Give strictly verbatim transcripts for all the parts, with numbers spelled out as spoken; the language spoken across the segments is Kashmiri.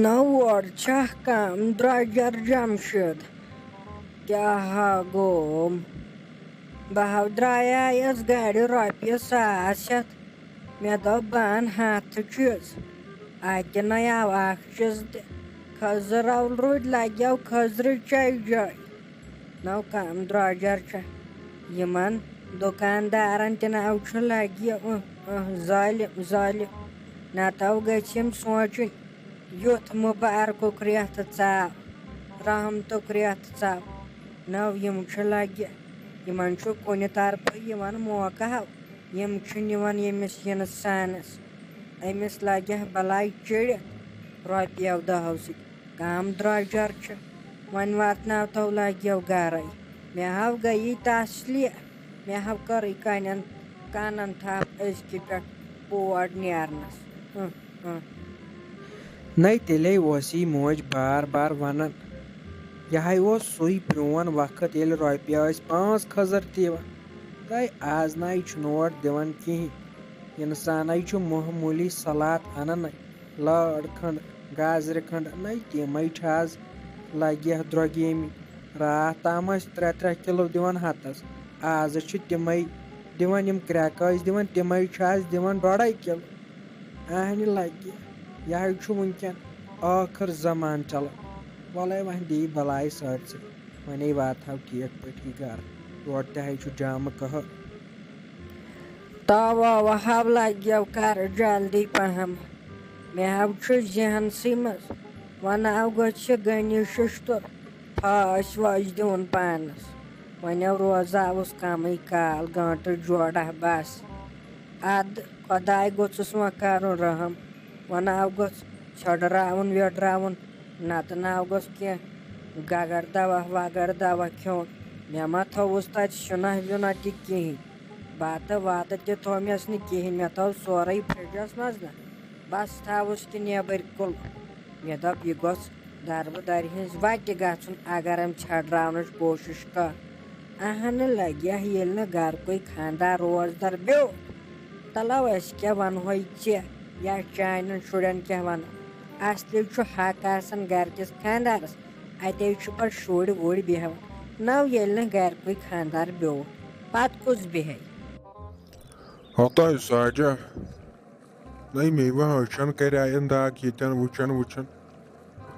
نہ اور چھا کم درۄجر جمشید؟ کیٛاہ ہا گوم؟ بہٕ ہا درٛایایس گرِ رۄپیہِ ساس ہٮ۪تھ۔ مےٚ دوٚپ، بہٕ انہٕ ہتھ چیٖز۔ اتہِ نے آو اکھ چیٖز تہِ۔ خٔزٕر رُدۍ لگیو خٔزرٕ چے جاے۔ نو کم درۄجر چھےٚ۔ یِمن دُکاندارن تہِ نو چھُ لگہِ، اُہ، اُہ، ظٲلِم، ظٲلِم۔ نتہٕ گٔژھۍ یِم سونٛچٕنۍ، یُتھ مُبارکُک رٮ۪تھ ژاو، رحمتُک رٮ۪تھ ژاو۔ نو یِم چھِ لگہِ، یِمن چھُ کُنہِ طرفہٕ یِوان موقعہٕ ہو۔ یِم چھِ نِوان ییٚمِس یِنہٕ سانس۔ أمِس لگہِ ہا بلاے چِڑِتھ رۄپیو دہو سۭتۍ۔ کم درۄجر چھِ، وۄنۍ واتناوتو لگیو گرے۔ مےٚ ہاو گٔیی تسلی، مےٚ ہاو کٔرٕے کنٮ۪ن کنن تھپھ أزکہِ پٮ۪ٹھ اور نیرنس۔ اُہ، اُہ۔ نَے تیٚلے اوس یی موج بار بار ونان، یہِ ہاے اوس سُے پرون وقت، ییٚلہِ رۄپیہِ ٲسۍ پانٛژھ خٔزٕر تہِ یِوان۔ تہٕ آز نَے چھُنہٕ اور دِوان کِہیٖنۍ۔ اِنسانَے چھُ معموٗلی سلاد اَنان، لٲر کھنٛڈ، گازرِ کھنٛڈ، نَے تِمَے چھِ آز لَگہِ درٛۄگیمٕتۍ۔ راتھ تام ٲسۍ ترٛےٚ ترٛےٚ کِلوٗ دِوان ہَتَس، آز چھِ تِمَے دِوان، یِم کرٛٮ۪کہٕ ٲسۍ دِوان، تِمَے چھِ آز دِوان ڈۄڈَے کِلوٗ۔ اَہنہِ لَگہِ، یہِ ہاے چھُ وٕنکٮ۪ن ٲخٕر زمان چلان۔ وَلَے وۄنۍ دِیہِ بَلاے سٲرسٕے، وۄنۍ واتہٕ ہاو ٹھیٖک پٲٹھۍ گَرٕ۔ یورٕ تہِ ہاے چھُ جامہٕ قہر۔ تاوا وہاو لگیو کر جلدی پہم۔ مےٚ ہاو چھُ ذہنسٕے منٛز، وۄنۍ ہاو گوٚژھ یہِ غنی ششتُر پھاش واش دیُن پانس۔ وۄنۍ ہاو روزاوُس کمٕے کال، گٲنٹہٕ جوڑہ بس۔ ادٕ خۄداے گوٚژھُس وۄنۍ کرُن رحم، وۄنۍ ہاو گوٚژھ ژھۄڈراوُن ویڈراوُن۔ نتہٕ ناو گوٚژھ کینٛہہ گگر دوا وگر دوا کھیوٚن۔ مےٚ ما تھوٚوُس تتہِ سیُنہ ویُنہ تہِ کِہیٖنۍ۔ بتہٕ وتہٕ تہِ تھوٚومَس نہٕ کِہیٖنۍ۔ مےٚ تھوٚو سورُے فرجس منٛز نہ۔ بس تھاوُس کہِ نیبٕرۍ کُل۔ مےٚ دوٚپ، یہِ گوٚژھ دربہٕ درِ ہٕنٛز وتہِ گژھُن، اگر أمۍ ژھٮ۪ڈراونٕچ کوٗشش کٔر۔ اہنہٕ لگہِ ہا، ییٚلہِ نہٕ گرکُے خانٛدار روزدر بیوٗٹھ۔ تلو أسۍ کیٛاہ ونہوے ژےٚ یا چانٮ۪ن شُرٮ۪ن کیٛاہ ونو؟ اصلی چھُ حق آسان گرٕ کِس خانٛدارس، اتے چھُ پتہٕ شُرۍ وُرۍ بیہوان۔ نو ییٚلہِ نہٕ گرکُے خانٛدار بیوٗٹھ، پتہٕ کُس بیہہِ؟ ہتاے ساجہ، نَے مےٚ ما أچھن کریایَن داغ ییٚتٮ۪ن وٕچھن وٕچھن۔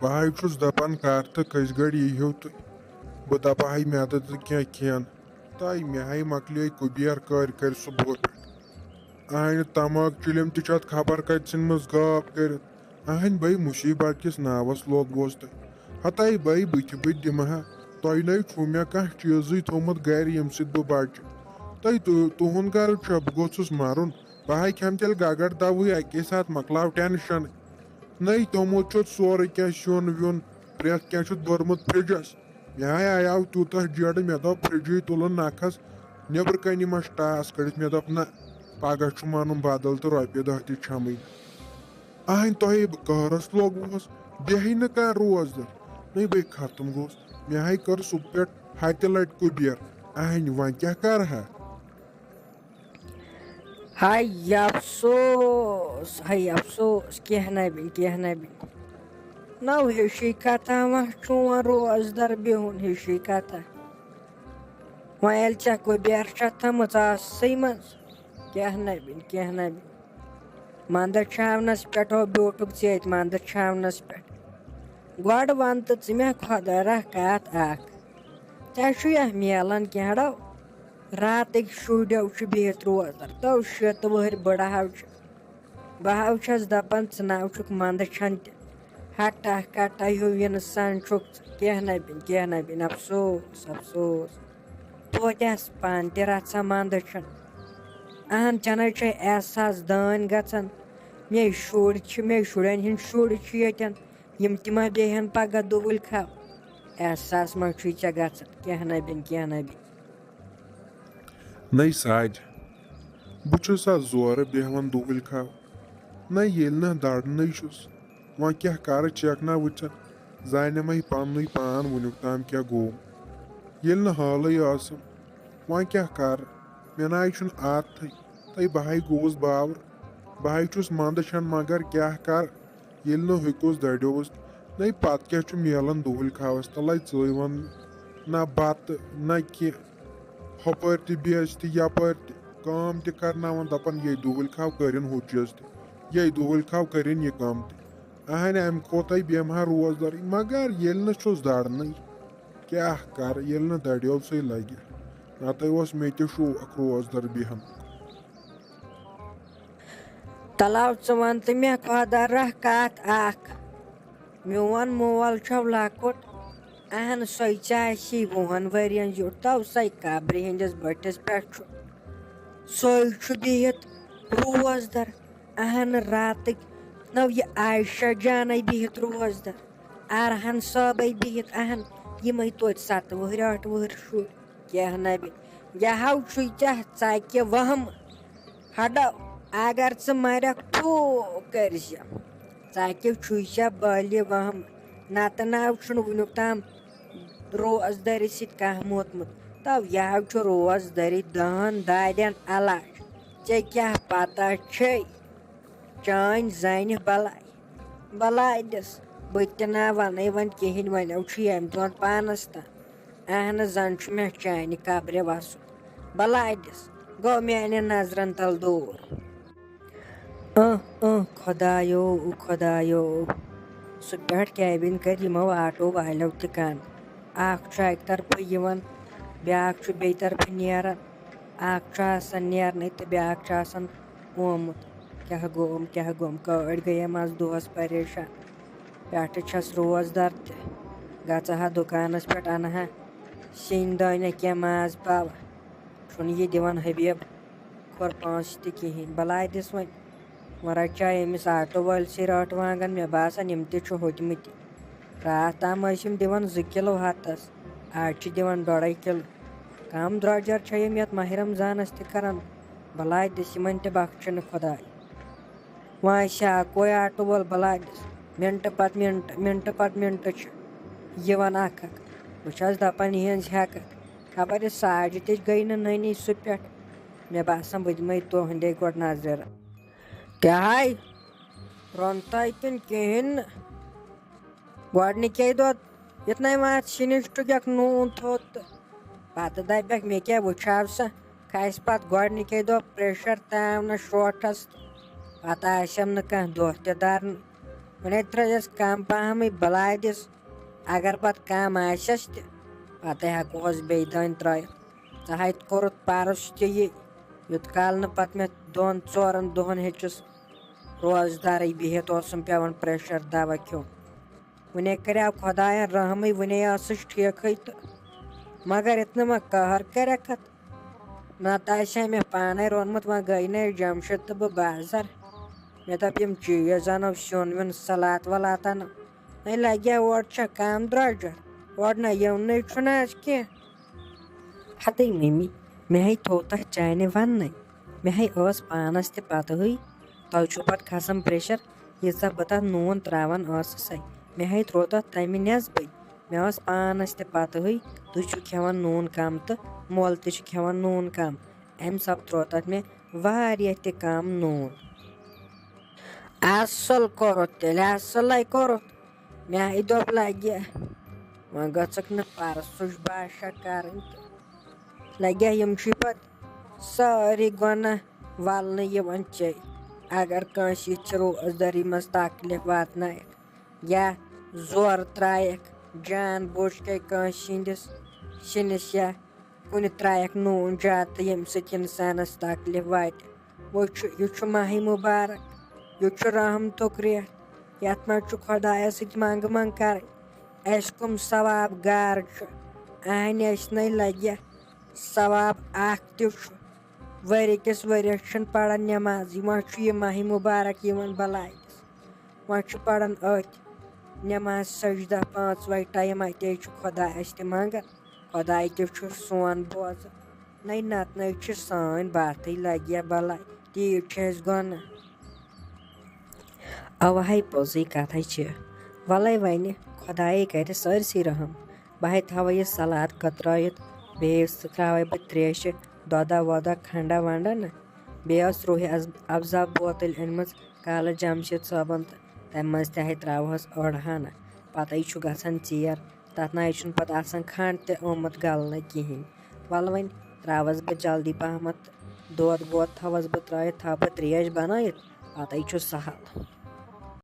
بہٕ ہاے چھُس دَپان کر تہٕ کٔژِ گٔڑۍ ییٖہِو تُہۍ۔ بہٕ دَپہٕ ہاے مےٚ تہٕ تہٕ کینٛہہ کھٮ۪ن۔ تَے مےٚ ہاے مۄکلے کُبیر کٲرۍ کٲرۍ صُبحہٕ پٮ۪ٹھ۔ اَہنہِ تماک چِلِم تہِ چھِ اَتھ خبر کَتہِ ژھٕنمٕژ غاب کٔرِتھ۔ اَہنہِ بے مُصیٖبت کِس ناوَس لوگوس تہٕ۔ ہتَے بے بٕتھِ بٕتھِ دِمہٕ ہا۔ تۄہہِ نَے چھُو مےٚ کانٛہہ چیٖزٕے تھوٚومُت گَرِ ییٚمہِ سۭتۍ بہٕ بَچہٕ۔ تَے تُہ-، تُہُنٛد گَرٕ چھا؟ بہٕ گوٚژھُس مَرُن۔ بہٕ ہاے کھٮ۪مہٕ تیٚلہِ گگر دَوہٕے، اَکے ساتہٕ مۄکلاو ٹٮ۪نشَنٕے۔ نٔے توٚمُل چھُتھ سورُے کینٛہہ، سیُن ویُن، پرٛٮ۪تھ کینٛہہ چھُتھ بوٚرمُت فرٛجَس۔ مےٚ ہاے آیاو تیوٗتاہ جیڈٕ، مےٚ دوٚپ فرٛجٕے تُلُن نَکھَس، نیٚبرٕ کَنہِ ما چھُ ٹاس کٔڑِتھ؟ مےٚ دوٚپ نہ، پَگاہ چھُم اَنُن بدل تہٕ رۄپیہِ دَہ تہِ چھَمٕے۔ اَہَنۍ تۄہے بہٕ قہرَس لوگوس، بیٚہٕے نہٕ کانٛہہ روزدَر۔ نٔے بے ختم گوس، مےٚ ہاے کٔر سُہ پٮ۪ٹھ ہَتہِ لَٹہِ کُبیر۔ اَہَنۍ وۄنۍ کیٛاہ کَرٕ ہا؟ ہاے افسوس، ہاے افسوس، کینٛہہ نہ بِن، کینٛہہ نہ بِن۔ نو ہِشی کتھا، وۄنۍ چون روزدر بِہُن ہِشی کتھا۔ وۄنۍ ییٚلہِ ژےٚ کُبیر چھےٚ تھٲمٕژ آسٕے منٛز، کینٛہہ نہ بِن، کینٛہہ نہ بِن۔ مندٕ چھاونس پٮ۪ٹھ ہو بیوٗٹھُکھ ژےٚ ییٚتہِ مندٕ چھاونس پٮ۪ٹھ۔ گۄڈٕ ون تہٕ ژٕ مےٚ خۄدا را کتھ اکھ، ژےٚ چھُ یا میلان کینٛہہ ڈو؟ راتٕکۍ شُرٮ۪و چھُ بِہِتھ روزدر، تو شیٚتہٕ وٕہٕرۍ بٕڑٕ ہاو چھِ۔ بہٕ ہاو چھَس دَپان، ژٕ ناو چھُکھ مَندٕ چھَن تہِ۔ ہٹا کٹا ہیوٗ اِنسان چھُکھ ژٕ۔ کینٛہہ نہ بِن، کینٛہہ نہ بِن، افسوس، افسوس۔ توتہِ آسہٕ پانہٕ تہِ رَژھا مَندٕ چھَن۔ اَہَن، چَنَے چھے احساس دٲنۍ گژھان۔ مے شُرۍ چھِ، مے شُرٮ۪ن ہِنٛدۍ شُرۍ چھِ ییٚتٮ۪ن۔ یِم تہِ ما بیٚہن پگاہ دُوٕلۍ کھاو؟ احساس ما چھُے ژےٚ گژھان؟ کینٛہہ نہ بِن، کینٛہہ نہ بِن۔ نٔے ساجہِ، بہٕ چھُس از زورٕ بیہوان دُوٕلۍ کھاو۔ نٔے ییٚلہِ نہٕ دَرنٕے چھُس، وۄنۍ کیٛاہ کَرٕ چیک نہ وٕچھن، زانہِ مَے پننُے پان وٕنیُک تام کیٛاہ گوٚو۔ ییٚلہِ نہٕ حالٕے ٲسٕم، وۄنۍ کیٛاہ کَرٕ؟ مےٚ نَے چھُنہٕ عادتھٕے، تَے بہٕ ہَے گوٚوُس باور۔ بہٕ ہَے چھُس منٛدٕ چھَن، مگر کیٛاہ کَرٕ؟ ییٚلہِ نہٕ ہُکُس دَریووُس، نَے پَتہٕ کیٛاہ چھُ میلان دُہٕلۍ کھاوَس تَلَے ژٲے وَن، نہ بَتہٕ نہ کینٛہہ، ہُپٲرۍ تہِ بے عزتی، یَپٲرۍ تہِ کٲم تہِ کَرناوان، دَپان یے دُہٕلۍ کھاو کٔرِن ہُہ چیٖز تہِ، یے دُہٕلۍ کھاو کٔرِن یہِ کٲم تہِ۔ اَہَنہِ اَمہِ کھۄتَے بیٚہمہٕ ہا روزدَرٕے، مگر ییٚلہِ نہٕ چھُس دَرنٕے، کیٛاہ کَرٕ ییٚلہِ نہٕ دَریوسٕے لَگہِ؟ نَتہٕ اوس مےٚ تہِ شوق روزدَر بیٚہنُک۔ تَلَو ژٕ وَن تہٕ مےٚ خۄدا رَکھ کَتھ اَکھ۔ میون مول چھُ لۄکُٹ، اَہَن سۄے ژاسی وُہَن ؤرِین زیُٹھ، تَوسَے قبرِ ہِنٛدِس بٔٹھِس پٮ۪ٹھ چھُ۔ سۄے چھُ بِہِتھ روزدَر، اَہَن راتٕکۍ نٔو یہِ عایشہ جانَے بِہِتھ روزدَر، اَرہَن صٲبَے بِہِتھ، اَہَن یِمَے توتہِ سَتہٕ وٕہٕرۍ ٲٹھ وٕہٕرۍ شُرۍ۔ کینٛہہ نہ بہِ، یہِ ہاو چھُے ژےٚ ژَکہِ وہمہٕ۔ ہَڑو، اگر ژٕ مَرَکھ، پھوٗ کٔرۍ زِ۔ ژَکہِ چھُے ژےٚ بالہِ وہمہٕ۔ نَتہٕ ناو چھُنہٕ وٕنیُک تام روزدٔری سۭتۍ کانٛہہ موتمُت۔ تو یہِ ہاو چھُ روزدٔری دَہَن دادٮ۪ن علاج۔ ژےٚ کیٛاہ پَتہ چھے؟ چٲنۍ زَنہِ بَلاے، بَلاے دِس۔ بہٕ تہِ نہ وَنَے وۄنۍ کِہیٖنۍ، وۄنۍ چھُ ییٚمہِ دۄن پانَس تام۔ اہن زن چھُ مےٚ چانہِ قبرِ وسُن۔ بلاے دِس، گوٚو میانٮ۪ن نظرن تل دوٗر۔ اہ، اہ، خۄدایو، خۄدایو۔ سُہ پٮ۪ٹھ کیبن کٔرۍ یِمو آٹو والیو تہِ کن۔ اکھ چھُ اکہِ طرفہٕ یِوان، بیٛاکھ چھُ بیٚیہِ طرفہٕ نیران۔ اکھ چھُ آسان نیرنٕے تہٕ بیٛاکھ چھُ آسان آمُت۔ کیٛاہ گوٚوم، کیٛاہ گوٚوم؟ کٲڑۍ گٔیم از دۄہس پریشان۔ پٮ۪ٹھٕ چھَس روزدار تہِ۔ گژھٕ ہا دُکانَس پٮ۪ٹھ اَنہٕ ہا سِنۍ دٲنہ کینٛہہ ماز پاوا۔ چھُنہٕ یہِ دِوان حبیب کھۄر پونٛسہٕ تہِ کِہیٖنۍ۔ بَلاے دِس وۄنۍ۔ وۄنۍ رَچاے أمِس آٹو وٲلۍ سٕے رٲٹھ وانٛگَن، مےٚ باسان یِم تہِ چھِ ہوٚتمٕتۍ۔ راتھ تام ٲسۍ یِم دِوان زٕ کِلوٗ ہَتَس، آز چھِ دِوان ڈۄڑَے کِلوٗ۔ کَم درٛۄجَر چھےٚ یِم یَتھ ماہِ رمضانَس تہِ کَران۔ بَلاے دِس یِمَن تہِ بخشہِ نہٕ خۄداے۔ وۄنۍ آسہِ ہا اَکوے آٹوٗ وول بَلاے دِس۔ مِنٹہٕ پَتہٕ مِنٹہٕ، مِنٹہٕ پَتہٕ مِنٹہٕ چھِ یِوان اَکھ اَکھ۔ بہٕ چھَس دَپان، یِہٕنٛز ہٮ۪کَتھ۔ خبر یہِ ساجِد تہِ گٔے نہٕ نٔنی سُہ پٮ۪ٹھ۔ مےٚ باسان، بہٕ دِمَے تُہٕنٛدے گۄڈٕ نظرِ۔ کیٛاہ ہاے؟ روٚنتَے کِنہٕ کِہیٖنۍ نہٕ؟ گۄڈٕنِکے دۄہ یُتھ نَے واتھ سِنِس ٹُکٮ۪کھ نوٗن تھوٚد تہٕ پَتہٕ دَپٮ۪کھ، مےٚ کیٛاہ وٕچھاو سا؟ کھسہِ پَتہٕ گۄڈٕنِکے دۄہ پریشر تاونَس شوٹھَس تہٕ پَتہٕ آسٮ۪م نہٕ کانٛہہ دۄہ تہِ دَرنٕے۔ وۄنۍ ترٛٲیِس کَم پَہمٕے بَلاے دِس، اگر پَتہٕ کَم آسٮ۪س تہِ، پَتہٕ ہٮ۪کہوس بیٚیہِ دٲنۍ ترٛٲیِتھ۔ ژٕ ہَے کوٚرُتھ پَرُس تہِ یہِ، یُت کال نہٕ پَتہٕ مےٚ دۄن ژورَن دۄہَن ہیٚچِس روزدارٕے بِہِتھ اوسُم پٮ۪وان پریشر دوا کھیوٚن۔ وُنے کریاو خۄداین رحمٕے، وُنے ٲسٕس ٹھیکھٕے تہٕ، مگر اتنہٕ ما قہر کرکھ اتھ؟ نتہٕ آسہِ ہا مےٚ پانے روٚنمُت، وۄنۍ گٔے نے جمشید تہٕ بہٕ بازر۔ مےٚ دوٚپ، یِم چیٖز انو، سیُن ویُن، سلاد ولاد انو۔ وۄنۍ لگہِ ہا اورٕ چھا کم درٛۄجر، اورٕ نہ یِونٕے چھُنہٕ از کینٛہہ۔ ہتے ممی، مےٚ ہے تھوٚو تتھ چانہِ وننَے۔ مےٚ ہے ٲس پانس تہِ پتہٕے، تۄہہِ چھُو پتہٕ کھسان پریشر۔ ییٖژاہ بہٕ تَتھ نوٗن ترٛاوان ٲسٕسَے، مےٚ ہے ترٛوو تَتھ تَمہِ نٮ۪صبٕے۔ مےٚ ٲس پانَس تہِ پَتہٕے، تُہۍ چھِو کھٮ۪وان نوٗن کَم تہٕ مۄل تہِ چھُ کھٮ۪وان نوٗن کَم۔ اَمہِ سبہٕ ترٛوو تَتھ مےٚ واریاہ تہِ کَم نوٗن۔ اَصٕل کوٚرُتھ تیٚلہِ، اَصٕلَے کوٚرُتھ۔ مےٚ ہے دوٚپ لَگہِ، وۄنۍ گٔژھٕکھ نہٕ پَرسُچ باشا کَرٕنۍ تہٕ۔ لَگہِ ہا یِم چھِ پَتہٕ سٲری گۄناہ وَلنہٕ یِوان چے۔ اگر کٲنٛسہِ یِتھِ روزدٲری منٛز تکلیف واتنایَکھ یا زورٕ ترٛایَکھ جان بوٗجھ کے کٲنٛسہِ ہِنٛدِس سِنِس یا کُنہِ ترٛایَکھ نوٗن زیادٕ تہٕ ییٚمہِ سۭتۍ اِنسانَس تکلیف واتہِ۔ وۄنۍ چھُ، یہِ چھُ ماہِ مُبارک، یہِ چھُ رحمتُک رٮ۪تھ، یَتھ منٛز چھُ خۄدایَس سۭتۍ منٛگہٕ منٛگ کَرٕنۍ۔ اَسہِ کٕم ثواب گار چھُ، اَہَنہِ اَسہِ نَے لَگہِ ثواب اَکھ تہِ چھُ۔ ؤری کِس ؤریَس چھُنہٕ پَران نٮ۪مازٕے، وۄنۍ چھُ یہِ ماہِ مُبارک یِوان بَلاے دِس۔ وۄنۍ چھُ پَران أتھۍ نٮ۪ماز سٔجدہ پانٛژھ وَے ٹایم، اَتے چھُ خۄدایَس تہِ منٛگان، خۄداے تہِ چھُ سون بوزان۔ نَے نَتہٕ نَے چھِ سٲنۍ باتھٕے لَگہِ ہا بَلاے، تیٖتۍ چھِ اَسہِ گۄناہ۔ اَوَے پوٚزٕے کَتھَے چھِ۔ وَلَے وَنہِ خۄدایے کَرِ سٲرسٕے رحم۔ بہٕ ہے تھاوَے یہِ سلاد کترٲیِتھ، بیٚیہِ سُہ ترٛاوَے بہٕ ترٛیشہِ، دۄدھا وۄدھا، کھنٛڈا ونٛڈا نہ۔ بیٚیہِ ٲس روحِ از-، افزا بوتل أنمٕژ کالہٕ جمشید صٲبَن تہٕ تَمہِ منٛز تہِ ہے ترٛاوہَس أڑ ہَنا۔ پَتَے چھُ گژھان ژیر، تَتھ نَے چھُنہٕ پَتہٕ آسان کھَنٛڈ تہِ آمُت گَلنہٕ کِہیٖنۍ۔ وَلہٕ وۄنۍ ترٛاوَس بہٕ جلدی پَہمَتھ دۄد وۄد، تھاوَس بہٕ ترٛٲیِتھ، تھاوٕ بہٕ ترٛیش بَنٲیِتھ، پَتَے چھُ سَہَل۔